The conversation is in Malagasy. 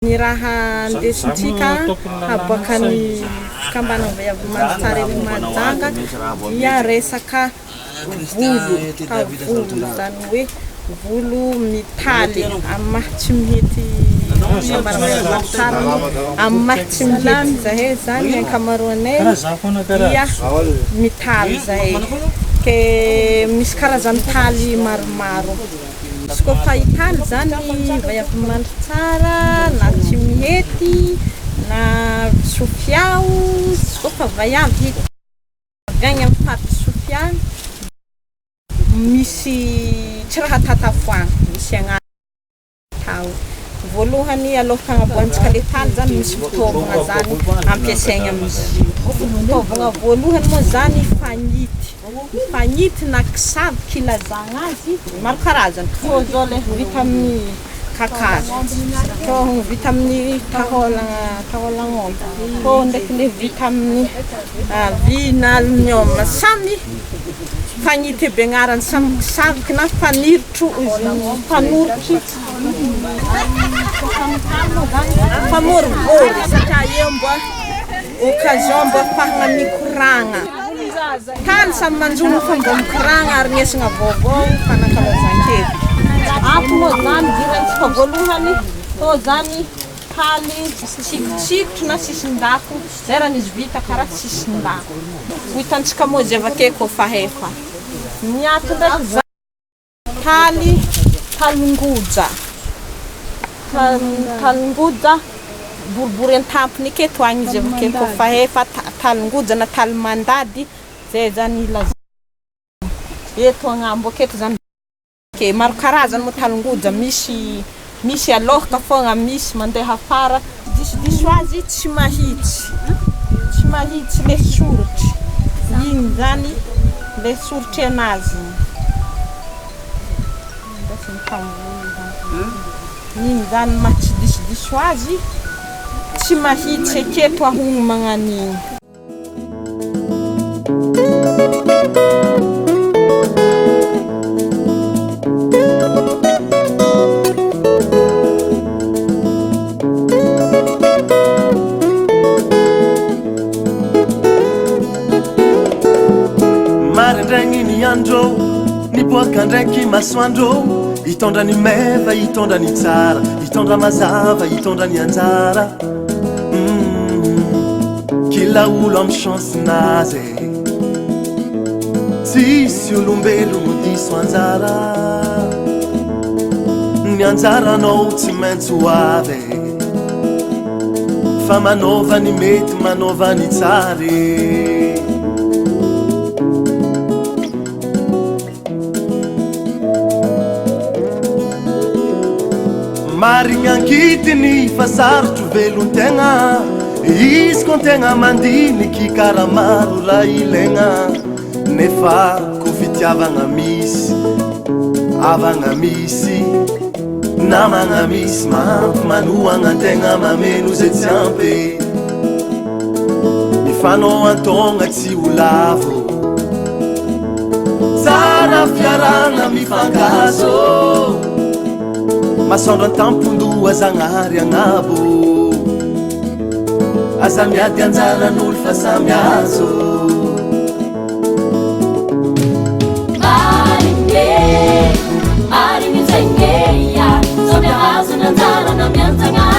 Ny raha andesintsika haboakan'ny fikambanana vehivavy mandry tsara eto Mahajanga dia resaka volo, taovolo, izany hoe volo mitaly amin'ny maha tsy mihety fikambanana vehivavy mandry tsara moa, amin'ny maha tsy mihety zahay zany ny ankamaroanay dia mitaly zahay, ke misy karazany taly maromaro. Izy koa fa hitaly zany vaiavy mandry tsara na tsy mihety na Sofia o, izy koa fa vaiavy avy agny amin'ny faritry Sofia misy tsy raha tatafoagna misy agnarany. Atao. Voalohany aloha hagnaboahantsika le taly zany misy fitaovagna zany ampiasaigna amin'izy io. Fitaovagna voalohany moa zany fagnity, fagnity na kisaboky ilazagna azy, maro karazany, tô zao le vita amin'ny kakazo, tô vita amin'ny tahôlagna tahôlagn'omby, tô ndraiky le vita amin'ny vy na aluminium, samy Fagnity be agnarany samy kisaviky na faniritro fanoritry famorivory satria eo mba occasion mba ahafahana mikoragna tany samy manjono fa mba mikoragna ary miesagna vaovao fanakalozan-kevitra. Ato moa zany idirantsika voalohany tô zany taly tsikotsikotra na sisin-dako zay raha nisy vita karaha sisin-dako. Ho hitantsika moa izay avake koa fahefa. Ny ato ndraiky za taly talingoja talingoja boribory an-tampony aketo agny izy avake koa fahefa talingoja na taly mandady zay zany ilazana eto agnambo aketo zany. Ke maro karazany moa talingoja misy misy alôhaka fôgna misy mandeha afara diso diso azy tsy mahitsy tsy mahitsy le sorotry igny zany le sorotry anazy igny zany maha tsy diso diso azy tsy mahitsy aketo ahogno magnan'igny. Maraindraigny ny andro, niboaka ndraiky masoandro, hitondra ny meva, hitondra ny tsara, hitondra mazava, hitondra ny anjara. Kila olo amin'ny chance nazy e. Tsisy olombelogno diso anjara. Ny anjaranao tsy maintsy ho avy e. Fa manaova ny mety, manaova ny tsara e. Marigny ankitiny fa sarotro velon-tegna Izy ko tegna mandiniky karaha maro raha ilaigna Nefa ko fitiavagna misy, havagna misy Namagna misy mahampy manohagna antegna mameno zay tsy ampy Mifanao an-taogna tsy ho lavo Tsara fiarahana mifankahazo Masoandro an-tampon-doha Zagnahary agnabo Aza miady anjaran'olo fa samy azo Marigny, marigny zegny e, ia Samy ahazo ny anjarana mianjagna.